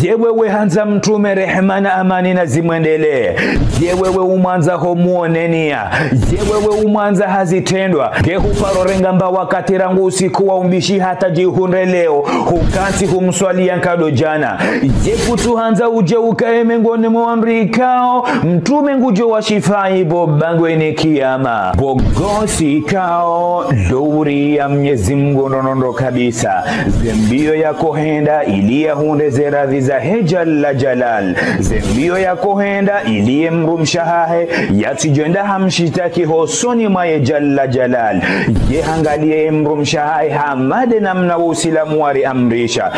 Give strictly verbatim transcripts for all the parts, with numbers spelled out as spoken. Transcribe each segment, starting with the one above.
Ye wewe handza mtrume, rehema na amani nazimwendelee? Ye wewe umwandza ho muonenia? Ye wewe umwandza ha zitrendwa? Nge huparo renga mba wakati rangu usiku wa umbishi hata djihundre leo, hukantsi humswalia nkado djana? Ye kutsuhandza udje ukaye mengoni mwa wandru ikao mtrume ngudjo washifai bo bangweni kiyama? Bo gosi ikao ndo uria Mnyezi Mngu ndrondrondro kabisa, ze mbio yakohenda ili yahundre ze radhi zahe Jalla Jalal. Ze mbio yakohenda ili ye mdrumshe wahahe yatsidjo enda hamshitaki hosoni mwaye Jalla Jalal. Ye hangalie ye mdrumshe wahahe hama nde namna wo Usilamu wariamrisha.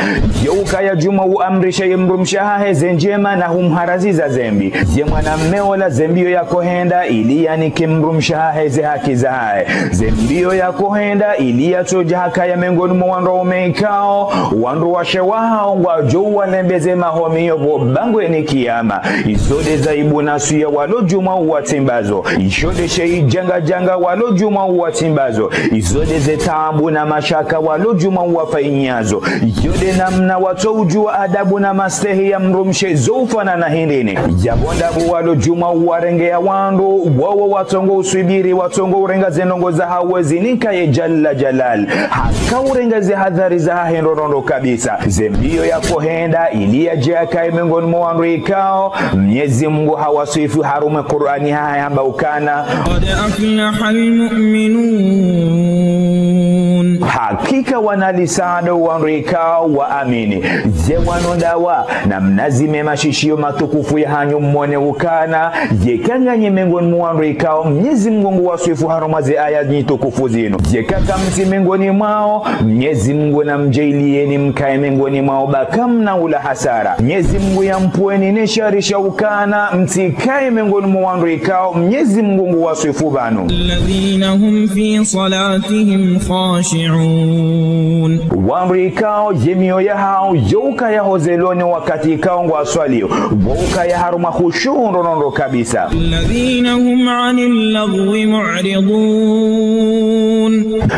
Ye ukaya djumwa uamrisha ye mdrumshe wahahe ze ndjema na humharaziza ze mbi. Ye mwanamme ola ze mbio yakohenda ili yanike mdrumshe wahahe ze haki zahahe. Ze mbio yakohenda ili yatsodja hakaya mengoni mwa wandru waume ikao wandruwashe wahao ngwadjo uwalembeze mahomio bo bangweni kiyama. Izo nde ze aibu na suya walo djumwa uwatsimbazo. Isho nde she idjangadjanga walo djumwa uwatsimbazo. Izo nde ze taabu na mashaka walo djumwa uwafanyazo. Iyo nde namna watsoudjua adabu na mastehi ya mdrumshe zo ufanana hindrini. Yapvo ndapvo walo djumwa uwarengea wandru, wowo watsongo uswibiri, watsongo urenga ze ndrongoo zahao zinika ye Jalla Jalal. Haka urenga ze hadhari zahahe ndrondrondro kabisa. Ze mbio yakohenda ili yadje yakaye mengoni mwa wandru ikao Mnyezi Mngu hawaswifu harumwa ye Kur'ani hahamba ukana: قد أفلح المؤمنون. Hakika wana lisaada wandru ikao waamini. Ye wanu ndawa, namnazime mashishio matukufu yahanyu mwone ukana, yeka nganyi mengoni mwa wandru ikao Mnyezi Mngu nguwaswifu harumwa ze aya nyitukufu zinu. Yeka kamtsi mengoni mwao, Mnyezi Mngu namdjaalieni mkaye mengoni mwao, ba kamna ula hasara. Mnyezi Mngu yampvweni ne shari sha ukana mtsikaye mengoni mwa wandru ikao Mnyezi Mngu nguwaswifu pvanu. الذين هم في صلاتهم خاشعون. Wandru ikao ye mioyo yahao yo ukaya ho zeloni wakati ikao ngwaswalio, wo ukaya harumwa khushu ndrondrondro kabisa. الذين هم عن اللغو معرضون.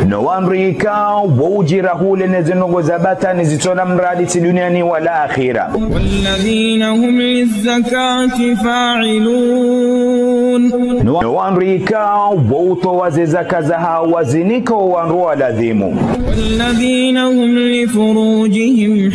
No wandru ikao wo udjira hule ne ze ndrongoo za batwili zitsona muradi tsi duniani wala akhira. والذين هم للزكاة فاعلون. No, no wandru ikao wo utowa ze zaka zahao wazinike wo wandru waladhimu. والذين هم لفروجهم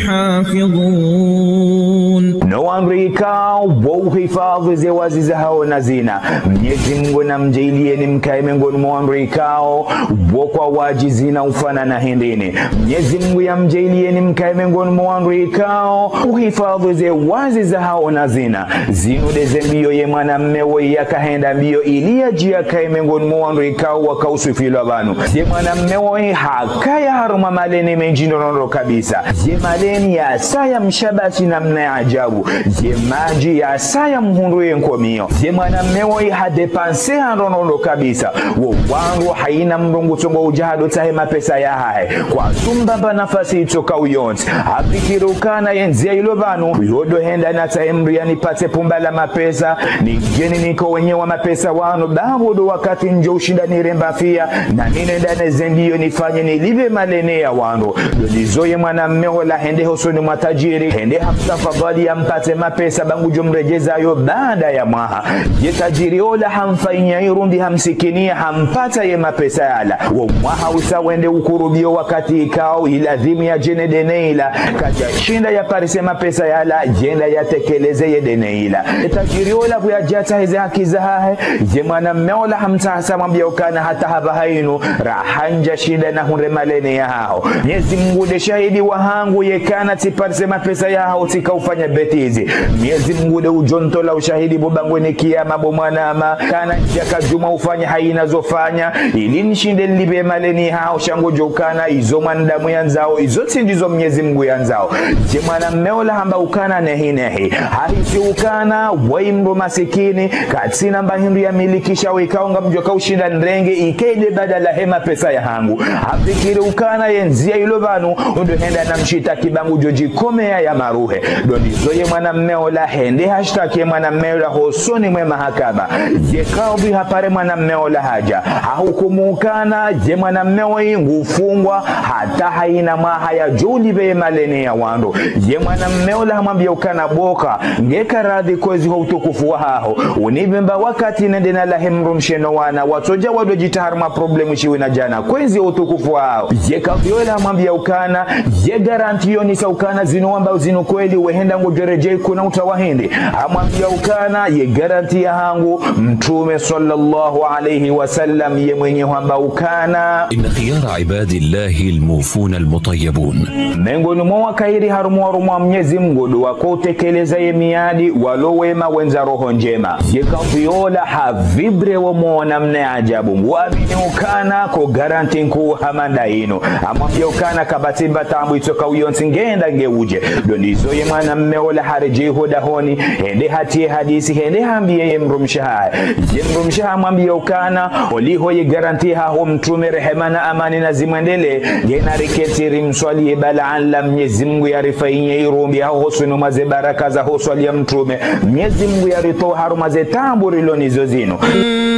حافظون. No wandru ikao wo uhifadhwi ze wazi zahao na zina. Mnyezi Mngu namdjaalieni mkaye mengoni mwa wandru ikao wo kwa wadji zina ufanana hindrini. Mnyezi Mngu yamdjaalieni mkaye mengoni mwa wandru ikao uhifadhwi ze wazi zahao na zina. Zinu nde ze mbio ye mwanamme woyi yakahenda mbio ili yadje yakaye mengoni mwa wandru ikao wakauswifilwa pvanu. Ye mwanamme woyi hakaya harumwa maleni mendji ndrondrondro kabisa. Ye maleni yasaya mshabashi namna ya ajabu. Ye madji yasaya mhundru ye nkomio. Ye mwanamme woyi hadépenser ha ndrondrondro kabisa. Wo wandru haina mdru ngutsongo udja hadotsahe mapesa yahahe. Kwatsumbamba nafasi itsoka uyontsi. Hafikiri ukana ye ndzia ilo pvanu, yo ndo hwenda natsahe mdru yanipatse pumba la mapesa, nidje ninike wenye wa mapesa wanu, ba wo ndo wakati ndjo ushinda niremba fiya, na ninende ne ze mbio nifanye nilipve maleni ya wandru. Ndo lizo ye mwanamme ola hende hosoni mwa tajiri, hende hamtafadhali yampatse mapesa ba ngudjo mredjeza yo baada ya mwaha. Ye tajiri ola hamfanya irumbi, hamsikinia, hampatsa ye mapesa yala. Wo mwaha usa wende ukurubio wakati ikao iladhimu yadje ne deni ila, kadjashinda yaparise mapesa yala, yende yatekeleze ye deni ila. Ye tajiri ola pvo yadjatsaha ze haki zahahe, ye mwanamme ola hamtsaha hamwambia ukana hata hapvaha inu, raha ntsashinda nahundre maleni yahaho. Mnyezi Mngu nde shahidi wahangu, yeka na tsiparise mapesa yahaho tsika ufanya bêtise. Mnyezi Mngu nde udjo ntola ushahidi bo bangweni kiyama bo mwanama, kana ntsaka djumwa ufanya haina zo fanya, ili nishinde nilipve maleni yahaho sha ngodjo ukana izo mwanadamu yandzao, izo tsi ndizo Mnyezi Mngu yandzao. Ye mwanamme ola hamba ukana nehi nehi. Hahisi ukana woyi mdru masikini, katsina mba hindru yamilikisha wo ikao ngamdjo ka ushinda nirenge ike nde badala he mapesa yahangu. Hafikiri ukana ye ndzia ilo pvanu, ndo hwenda namshitaki ba ngudjo djikomeya ya maruhe. Ndo lizo ye mwanamme la hende hashtaki ye mwanamme ola hosoni mwe mahakama. Ye kadhi hapare mwanamme ola hadja. Hahukumu ukana, ye mwanamme oyi ngufungwa, hata hayina mwaha yadjo ulipve ye malene ya wandru. Ye mwanamme ola hamwambia ukana bo kadhi, ngeka radhi kwezi ho utukufu wahaho, unipve mba wakati nende nalahe mdrumshe no wana, watsodja wadwe djitahari ma problème shiwi na djana, kwezi ho utukufu wahaho. Ye kadhi ola hamwambia ukana, ye garantie yonesa ukana zinu wamba zinu kweli, we henda ngodjo redjei kuna uta wa hindri. Hamwambia ukana, ye garantie yahangu, Mtrume swallallahu alayhi wa sallam, ye mwenye hwamba ukana. إن خيار عباد الله الموفون المطيبون. Mengoni mwa wakairi harumwa warumwa Mnyezi Mngu ndo wako utekeleza ye miadi, walo wema, wendza roho ndjema. Ye kadhi ola havibre wo mwona mna ajabu. Ngwamini ukana ko garantie nkuu hama nda inu. Hamwambia ukana kapvatsi mba taabu itsoka uyontsi ngenda nge udje. Ndo ndizo ye mwanamme ola haredjei ho dahoni, hende hatriye hadisi, hende hambie ye mdrumshe hahe. Ye mdrumshe hamwambia ukana, oliho ye garantie haho Mtrume, rehema na amani nazimwendelee, ngena riketsi rimswaliye bala ala Mnyezi Mngu yarifanyie irumbi haho hosoni mwa ze baraka za hoswali ya Mtrume, Mnyezi Mngu yaritowe harumwa ze taabu rilo nazo zinu.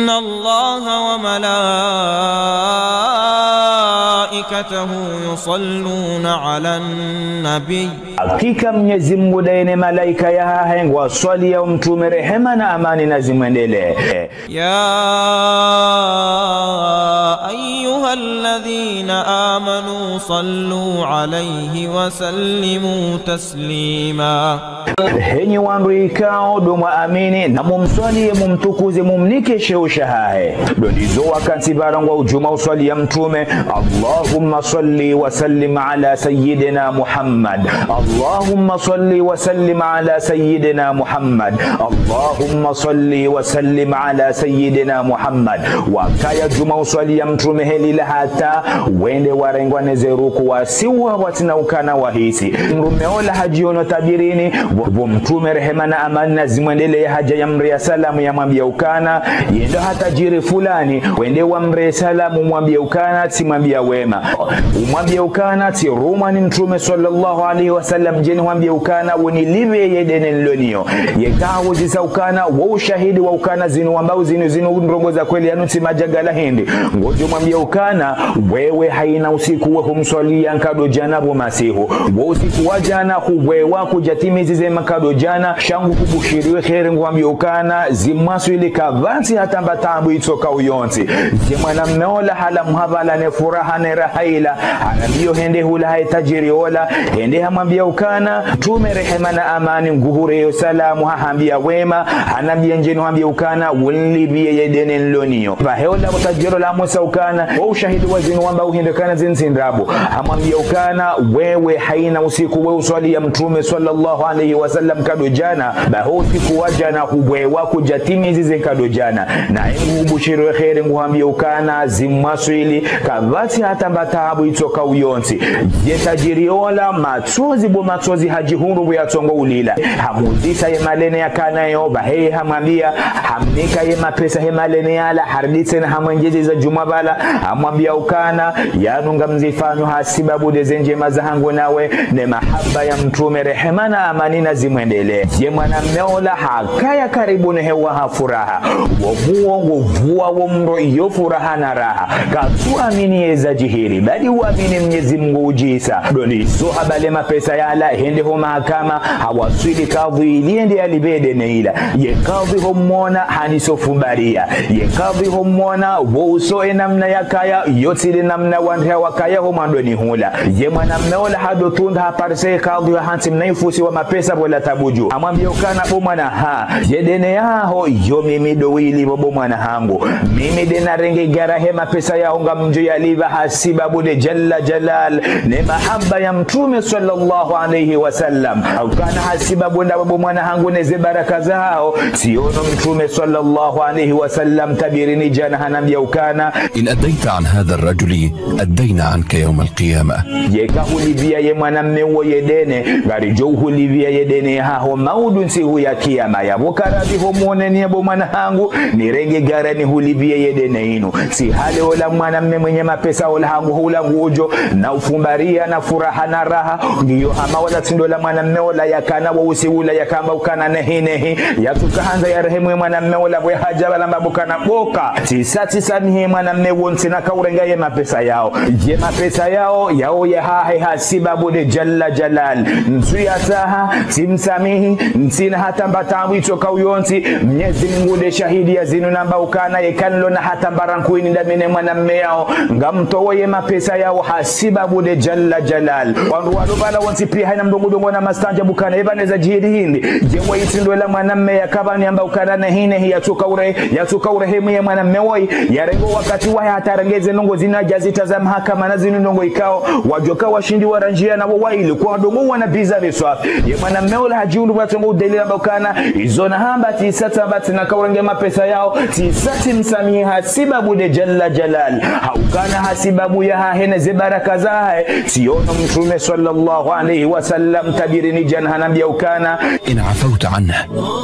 إن الله وملائكته يصلون على النبي. Hakika Mnyezi Mngu ndaye ne malaika yahahe ngwaswaliao Mtrume, rehema na amani nazimwendelee. يا أيها الذين آمنوا صلوا عليه وسلموا تسليما. Henyi wandru ikao ndo mwaamini, namumswaliye, mumtukuze, mumnike sheo shahahe. Ndo ndizo wakati pvala ngwaudjuma uswalia Mtrume, اللهم صل وسلم على سيدنا محمد. اللهم صل وسلم على سيدنا محمد. اللهم صل وسلم على سيدنا محمد. Wakaya djuma uswalia Mtrume heli la hata, wende warengwa neze ruku wasiwa watsina ukana wahisi. Mdrume ola hadjiono tabirini, pvo, pvo Mtrume rehema na amani nazimwendelee hadja yamria salamu yamwambia ukana, yendo ha tajiri fulani, wende wamrie salamu, mwambie ukana, tsimwambia wema. Umwambie ukana, tsirumwa ni Mtrume swallallahu alayhi wa sallam, djeni wambie ukana, unilipve ye deni nilo nayo. Yeka huzisa ukana, wo ushahidi wa ukana, zinu wambao zinu, zinu ndrongo za kweli, yanu tsi madjagala hindri. Ngodjo mwambia ukana, wewe hayina usiku we humswalia nkado djana pvo masihu. Wo usiku wa djana hubwewa kudjatimizi ze nkado djana, sha nguhubushiriyo kheri nguhwambio ukana, zimwaswili kapvatsi hata mba taabu itsoka uyontsi. Ye mwanamme ola halamuha pvala ne furaha ne raha ila, hanambio hende hula haye tajiri ola, hende hamwambia ukana, Mtrume rehema na amani nguhureyo salamu hahambia wema, hanambia ndjeni wambie ukana, unilipvie ye deni nilo nayo. Pvahe ola tajiri ola hamwesa ukana, wo ushahidi wa zinu wambao hindri ukana zinu tsi ndrabo. Hamwambia ukana, wewe hayina usiku we uswalia Mtrume swallallahu alayhi wa sallam nkado djana, ba ho usiku wa djana hubwewa kudjatimizi ze nkado djana. Naye nguhubushiriyo kheri nguhwambio ukana, zimwaswili, kapvatsi hata mba taabu itsoka uyontsi. Ye tajiri ola, matsozi pvo matsozi hadjihundru pvo yatsongo ulila. Hamuzisa ye malene yakanayo, pvahe hamwambia, hamnika ye mapesa he malene yala, harudi tsena hamwendjezeza djumwa pvala, hamwambia ukana, yanu ngamzifanyo ha sibabu ndeze ndjema zahangu nawe, ne mahaba ya Mtrume, rehema na amani nazimwendelee. Ye mwanamme ola hakaya karibu ne hewa ha furaha. Wo muo nguvua wo mro iyo furaha na raha. Katsuamini yeza djiri, badi uamini Mnyezi Mngu udjisa. Ndo ndizo habale mapesa yala, hende ho mahakama, hawaswili kadhi ili yende yalipve ye deni ila. Ye kadhi homwona, haniso fumbaria. Ye kadhi homwona, wo uso ye namna yakaya, yo tsi le namna wandru wakaya ho mwandoni hula. Ye mwanamme ola hado tunda haparise ye kadhi hahantsi mna ifusi wa mapesa pvola tabuju. Hamwambia ukana bo mwana ha, ye deni yaho, yo mimi ndo wili pvo bo mwana hangu. Mimi nde narenge igara he mapesa yaho ngamdjo yalipva ha sibabu nde Jalla Jalal, ne mahaba ya Mtrume swallallahu alayhi wa sallam. Ukana ha sibabu ndawe bo mwana hangu neze baraka zaho, tsiono Mtrume swallallahu alayhi wa sallam tabirini djana hanambia ukana, إن أديت عن هذا الرجل، أدينا عنك يوم القيامة. Yeka hulipviya ye mwanamme wo ye dene, ngaridjo hulipviya ye dene yaho maudu ntsihu ya kiyama. Yapvo karadhi ho mwoneni yebo mwana hangu, nirenge gara nihulipviye ye dene inu. Tsi hale ola mwanamme mwenye mapesa ola hangu hula ngudjo, na ufumbariya na furaha na raha, ngiyo hama wala tsi ndo ola mwanamme ola yakana wo usiku ula yakamba ukana nehi nehi, yatsuka handza ya rehemu ye mwanamme ola pvwe hadja pvala hamba ukana boka. Tsisa tsisamihi mwanamme wo ntsina kaurenga ye mapesa yaho. Ye mapesa yaho, yaho yahahe ha sibabu nde Jalla Jalal. Ntsu yatsaha, tsimsamihi, ntsina hata mba taabu itsoka uyontsi. Mnyezi Mungu nde shahidi ya zinu namba ukana, yeka nilo na hata mba ranku ini ndami ne mwanamme yaho, ngamtowo ye mapesa yaho ha sibabu nde Jalla Jalal. Wandru walo pvala wontsi piya hayina mdru ngudjo ona mastaanjabu ukana, eba neza djiri hindri. Ye wo itsi ndo ola mwanamme yakapvanu yamba ukana nehi nehi yatsuka ure, yatsuka urehemu ye mwanamme woyi, yarenge wakati wahe hata yarenge ze ndrongoo zinu yadja zitsaha mahakama na zinu ndrongoo ikao, wadjoka washindi warandjiya na wo wayili kwa ndrongoo wana biza biswa. Ye mwanamme ola hadjiundu pvwatsongo udelila hamba ukana, izo nahamba tsisa tsamba tsina kaurenga ye mapesa yaho, tsisa tsimsamihi ha sibabu nde Jalla Jalal. Ha ukana ha sibabu yahahe ne ze baraka zahahe, tsiyono Mtrume swalla Allahu alayhi wa sallam tabiri ni djana hanambiya ukana, إن عفوت عنه،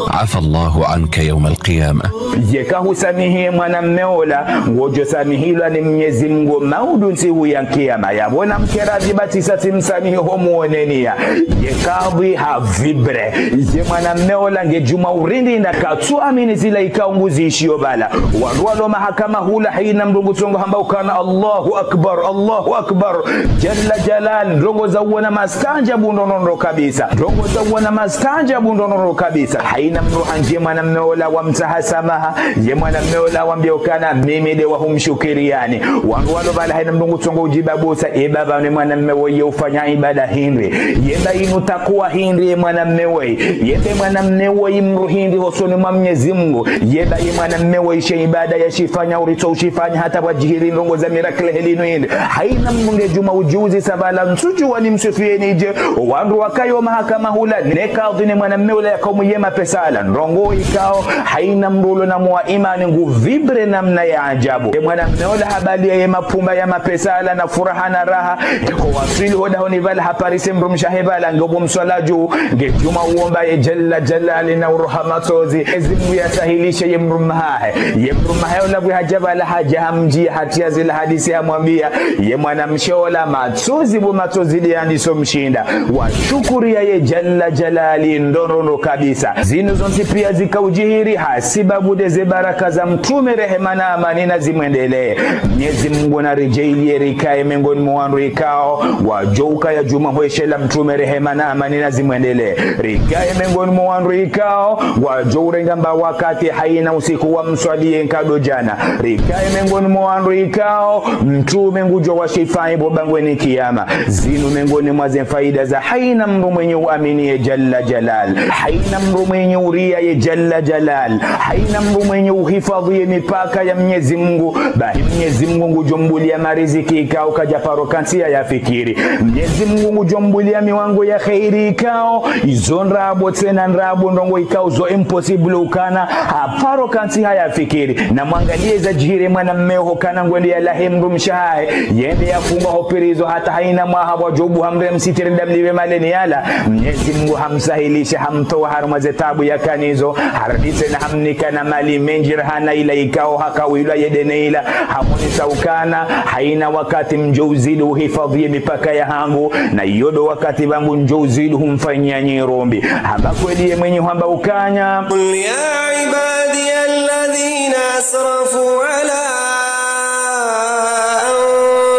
عفا الله عنك يوم القيامة. Yeka husamihi ye mwanamme ola, ngodjo samihilwa ni Mnyezi Mungu maudu ntsihu ya kiyama. Yapvo namkeradhi ba tsisa tsimsamihi ho mwoneni ya. Ye kadhi ha vibre. Ye mwanamme ola nge djuma urindinda katsu amini zila ikao nguziishiyo pvala. Wandru walo mahakama hula hayina mdru ngutsongo hamba ukana Allahu Akbar, Allahu Akbar. Jalla Jalal, ndrongoo za uona mastaanjabu ndrondrondro kabisa. Ndrongoo za uona mastaanjabu ndrondrondro kabisa. Hayina mdru handjiye mwanamme ola wamtsaha samaha. Ye mwanamme ola wambiya ukana mimi nde wa humshukiriyani. Wandru walo pvala hayina mdru ngutsongo udjiba busa. Eba pvanu ye mwanamme woyi ye ufanya ibada hindri. Yemba inu takuwa hindri ye mwanamme woyi. Yemba ye mwanamme woyi mdru hindri hosoni mwa Mnyezi Mungu. Yeba ye mwanamme woyi she ibada yashifanya uritso ushifanya hata pvwadjiri ndrongoo za miracle heli inu hindri. Hayina mdru nge djuma udjiuzisa pvala ntsudjuwa nimswifiyeni dje. Wandru wakayo mahakama hula ne kadhi ne mwanamme ola yakao mwiya ye mapesa yala. Ndrongoo ikao hayina mdru ulo na mwa imani ngu vibre namna ya ajabu. Ye mwanamme ola habaliya ye mapumba ya mapesa yala na furaha na raha. Ko waswili ho dahoni pvala haparise mdrumshe wahe pvala nge pvo mswala dju. Nge djuma uomba ye Jalla Jalali na uroha matsozi. Mnyezi Mungu yasahilishe ye mdrumme wahahe. Ye mdrumme wahahe ola pvwe hadja pvala hadja hamdjiya hatiya zila hadisi hamwambiya. Ye mwanamshe ola matsozi pvo matsozi nde yandiso mshinda. Washukuriya ye Jalla Jalali ndrondrondro kabisa. Zinu zontsi piya zika udjiri ha sibabu nde ze baraka za Mtrume rehema na amani nazimwendelee. Mnyezi Mungu naridjaaliye rikaye mengoni mwa wandru ikao, wadjo ukaya djuma hwesheleya Mtrume rehema na amani nazimwendelee. Rikaye mengoni mwa wandru ikao, wadjo urenga mba wakati hayina usiku wamswaliye nkado djana. Rikaye mengoni mwa wandru ikao, Mtrume ngudjo washifayi pvo bangweni kiyama. Zinu mengoni mwa ze faida za hayina mdru mwenye uamini ye Jalla Jalal. Hayina mdru mwenye uriya ye Jalla Jalal. Hayina mdru mwenye uhifadhi ye mipaka ya Mnyezi Mungu. Bahi Mnyezi Mungu ngudjo mbuliya mariziki ikao kadja paro kantsi haya fikiri. Mnyezi Mungu ngudjo mbuliya miwango ya kheri ikao, izo ndrabo tsena ndrabo ndrongoo ikao zo impossible ukana, haparo kantsi haya fikiri. Na mwangaliye zadjiri ye mwanamme oho kana ngwende yalahe mdrumshe wahahe, yende yafungwa ho prison hata hayina mwaha pvwadjo buha mdru yamsitiri nda mlipve maleni yala. Mnyezi Mungu hamsahilisha, hamtowa harumwa ze taabu yakanazo, harudi tsena hamnika na mali mendji rahana ila ikao hakawilwa ye dene ila, hamonesa ukana, hayina wakati ngamdjo uzidi uhifadhi ye mipaka yahangu, na iyo ndo wakati wangu ngamdjo uzidi humfanyiya nyi rombi. Hamba kweli ye mwenye hamba ukana. قل يا عبادي الذين أسرفوا على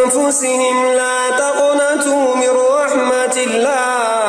أنفسهم لا تقنطوا من رحمة الله.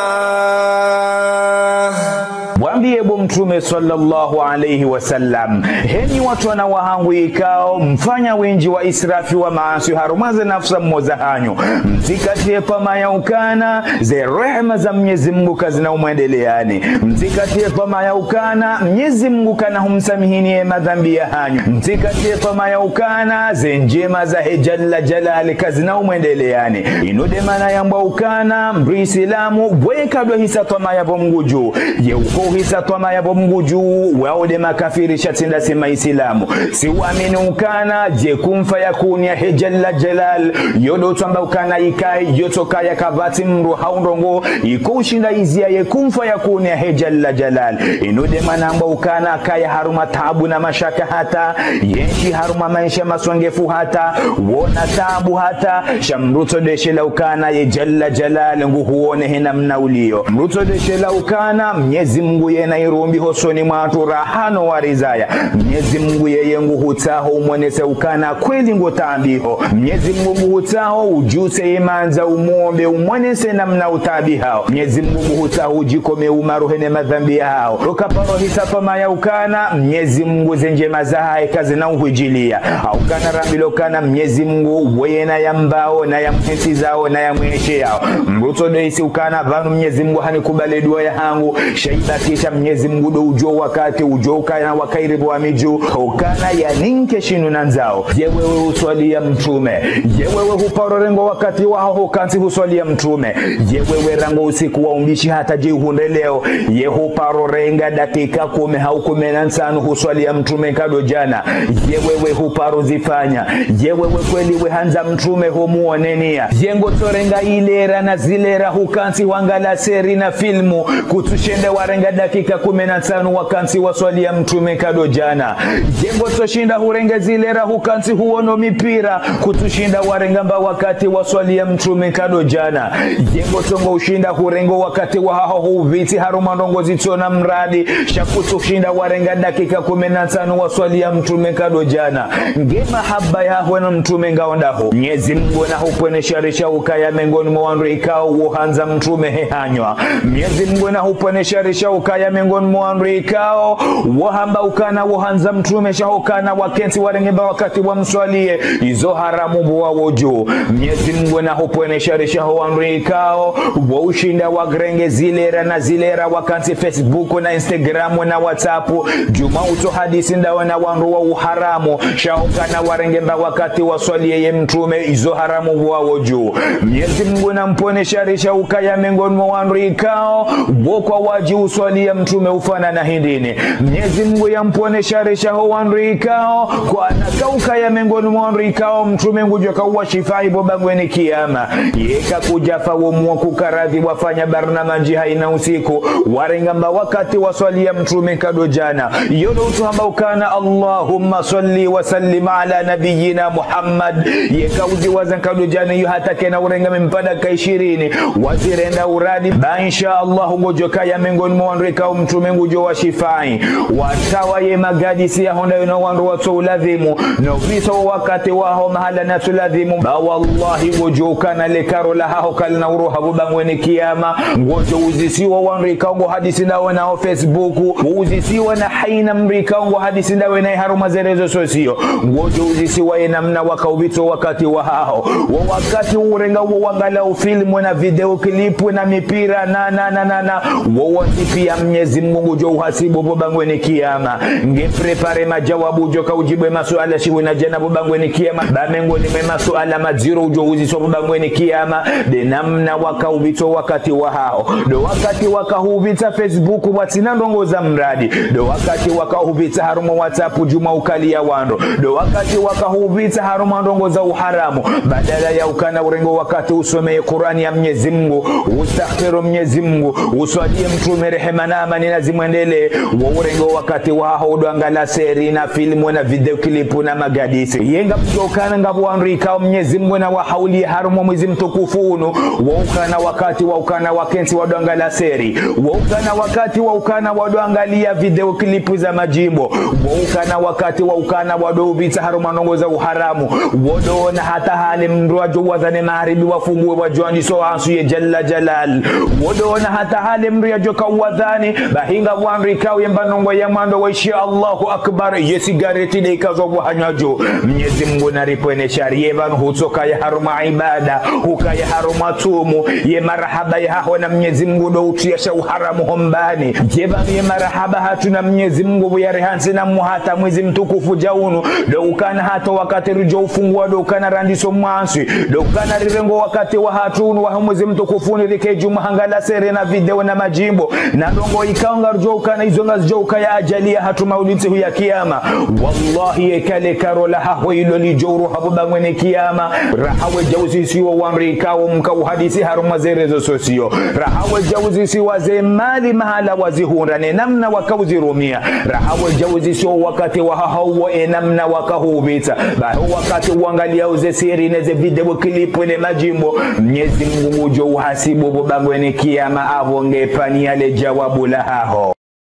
Wambiye bo Mtrume swalla Allahu alayhi wa sallam, henyi watrwana wahangu ikao mfanya wendji wa israfi wa maaswi harumwa ze nafsi za mmoza hanyu, mtsikatiye pvamaya ukana ze rehema za Mnyezi Mungu kazina umwendeleani. Mtsikatiye pvamaya ukana Mnyezi Mungu kana humsamihini ye madhambi yahanyu. Mtsikatiye pvamaya ukana ze ndjema zahe Jalla Jalali kazina umwendeleani. Inu nde maana yambwa ukana mdru Isilamu bwe kadwa hisa pvamaya pvo Mngu dju. Ye uko uhisa sa twamaya pvo Mngu dju, wao nde makafiri sha tsi ndasi maisilamu. Si wamini ukana, ye kun fayakun yahe Jalla Jalal, yo ndo tsamba ukana ikaye, yo tsokaya kapvatsi mdru hau ndrongo, iko ushinda iziya ye kun fayakun yahe Jalla Jalal. Inu nde mana amba ukana kaya harumwa taabu na mashaka hata, yenshi harumwa maesha masongefu hata, wona taabu hata, sha mdru tso ndeshela ukana ye Jalla Jalal nguhuone he namna uliyo. Mdru tso ndeshela ukana Mnyezi Mngu yena irumbi hosoni mwatru raha no warizaya. Mnyezi Mngu yeye nguhutsaho umwonese ukana kweli ngo taabiho. Mnyezi Mngu nguhutsaho udjuse ye mandza umwombe umwonese namna utaabihao. Mnyezi Mngu nguhutsaho udjikome umaruhe ne madhambi yahao. Ukaparo hisa twamaya ukana Mnyezi Mngu ze ndjema zahahe kazina uhwijiliya. Hau kana rambilwa ukana Mnyezi Mngu, weye na yambao, na yamhentizao, na yamwesheyao. Mdru tso ndo hisi ukana pvanu Mnyezi Mngu hanikubali dua yahangu, sha ibakisha Mnyezi Mngu ndo udjuo wakati, udjuo ukana wakati ri pvo wa midju, ukana yaninke shinu nandzao. Ye wewe uswaliya Mtrume. Ye wewe huparo renga wakati waho hukantsi huswaliya Mtrume. Ye wewe rangu usiku wa umbishi hata dje uhundre leo. Ye huparo renga dakika kume hau kume na ntsanu huswaliya Mtrume nkado djana. Ye wewe huparo zifanya. Ye wewe kweli we handza Mtrume ho muoneniya. Ye ngotso renga ilera na zilera hukantsi hwangala seri na filmu. Kutsushinda warenga dakika kume na ntsanu wakantsi waswaliya Mtrume nkado djana. Ye ngotso shinda hurenge zilera hukantsi huono mipira. Kutsushinda warenga mba wakati waswaliya Mtrume nkado djana. Ye ngotso ngo ushinda hurenga wakati wahaho hupvitsi harumwa ndrongo zitsona muradi. Sha kutsushinda warenga dakika kume na ntsanu waswaliya Mtrume nkado djana. Nge mahaba yaho na Mtrume ngaondaho. Mnyezi Mngu nahupvweneshe risha ukaya mengoni mwa wandru ikao wo handza Mtrume he hanywa. Mnyezi Mngu nahupvweneshe risha ukaya mengoni mwa wandru ikao wo hamba ukana wo handza Mtrume sha hukana wakentsi warenge mba wakati wamswaliye. Izo haramu pvo wawo dju. Mnyezi Mngu nahupvweneshe risha ho wandru ikao wo ushinda warenge zilera na zilera wakantsi Facebook na Instagram na WhatsApp. Djuma utso hadisi ndawe na wandru wa uharamu. Sha hukana warenge mba wakati waswaliye ye Mtrume, izo haramu pvo wawo dju. Mnyezi Mngu nampvweneshe risha ukaya mengoni mwa wandru ikao wo kwawadji uswaliya Mtrume ufanana hindrini. Mnyezi Mngu yampvweneshe risha ho wandru ikao kwana kaukaya mengoni mwa wandru ikao Mtrume ngudjo kauwashifai pvo bangweni kiyama. Yeka kudjafa wo mwa kukaradhi wafanya barnamadji haina usiku. Warenga mba wakati waswaliya Mtrume nkado djana. Yo ndo utsuhamba ukana, اللهم صل وسلم على نبينا محمد. Yeka uziwaza nkado djana iyo hata kena urenga mimpada ka ishirini. Wazirenda uradi. Ba insha Allah ngodjo kaya mengoni mwa wandru ikao Mtrume ngudjo washifai. Watawa ye magadisi yaho ndayo na wandru watso uladhimu. No pviso wakati waho mahala natso ladhimu. Ba wallahi ngodjo ukana le karo lahaho kalina uroha pvo bangweni kiyama. Ngodjo uzisiwa wandru ikao ngo hadisi ndawe nao Facebook. Uzisiwa na haina mdru ikao ngo hadisi ndawe naye harumwa ze réseaux sociaux. Ngodjo uzisiwa ye namna waka upvitso wakati wahaho. Wo wakati urenga wo wangala ufilmu na video clip na mipira na, na, na, na, na. Wo wontsi piya Mnyezi Mngu ngudjo uhasibu pvo bangweni kiyama. Nge préparé madjawabu udjo kaudjibu ye masuala shiwi na djana pvo bangweni kiyama. Ba mengoni mwe masuala madziro udjo uziswa pvo bangweni kiyama. Nde namna waka upvitso wakati wahaho. Ndo wakati waka hupvitsa Facebook watsina ndrongo za muradi. Ndo wakati waka hupvitsa harumwa WhatsApp djuma ukaliya wandru. Ndo wakati waka hupvitsa harumwa ndrongo za uharamu. Badala ya ukana urenge wakati usome ye Kurani ya Mnyezi Mngu, ustaghfiru Mnyezi Mngu, uswaliye Mtrume rehema na amani nazimwendelee, wo urenge wakati waho udo angala seri na filmu na video clip na magadisi. Ye ngamdjo ukana ngapvo wandru ikao Mnyezi Mngu nawahauliye harumwa mwezi mtukufu unu, wo ukana wakati wa ukana wakentsi wado angala seri, wo ukana wakati wa ukana wado angaliya video clip za madjimbo, wo ukana wakati wa ukana wado upvitsa harumwa ndrongo za uharamu, wo ndo ona hata hale mdru wadjo uwadhani magharibi wafunguwe wadjo wandiso ansu ye Jalla Jalal, wo ndo ona hata hale mdru yadjo kauwadhani, bahi ngapvo wandru ikao ye mba ndrongo ya mwando waishiya Allahu Akbar, ye sigareti nde ikazwa pvo hanywa dju. Mnyezi Mngu naripvweneshe riye pvanu hutsokaya harumwa ibada, hukaya harumwa tsumu, ye marahaba yahaho na Mnyezi Mngu ndo utriya sha uharamu ho mbani. Ye pvanu ye marahaba hatru na Mnyezi Mngu pvo yarihantsi na muhata mwezi mtukufu dja unu, ndo ukana hata wakati ridjo ufunguwa ndo ukana randiso mwanswi, ndo ukana rirengo wakati wahatru unu waho mwezi mtukufu unu rike djuma hangala seri na video na madjimbo, na ndrongo Ikao ngaridjo ukana izo ngazidjo ukaya ajali yahatru mauri ntsihu ya kiyama. Wallahi, eka le karo lahaho ilo lidjo uruha pvo bangweni kiyama, raha wedja uzisiwa wamri ikao mka uhadisi harumwa ze réseaux sociaux, raha wedja uzisiwa ze mali mahala wazihundra ne namna waka uzirumia, raha wedja uzisiwa wakati wahaho uwo e namna waka huupvira. Baho wakati uangaliao ze siri ne ze video clip ne madjimbo, Mnyezi Mungu ngudjo uhasibu pvo bangweni kiyama apvo nge pvani ya le djawabu lahaho.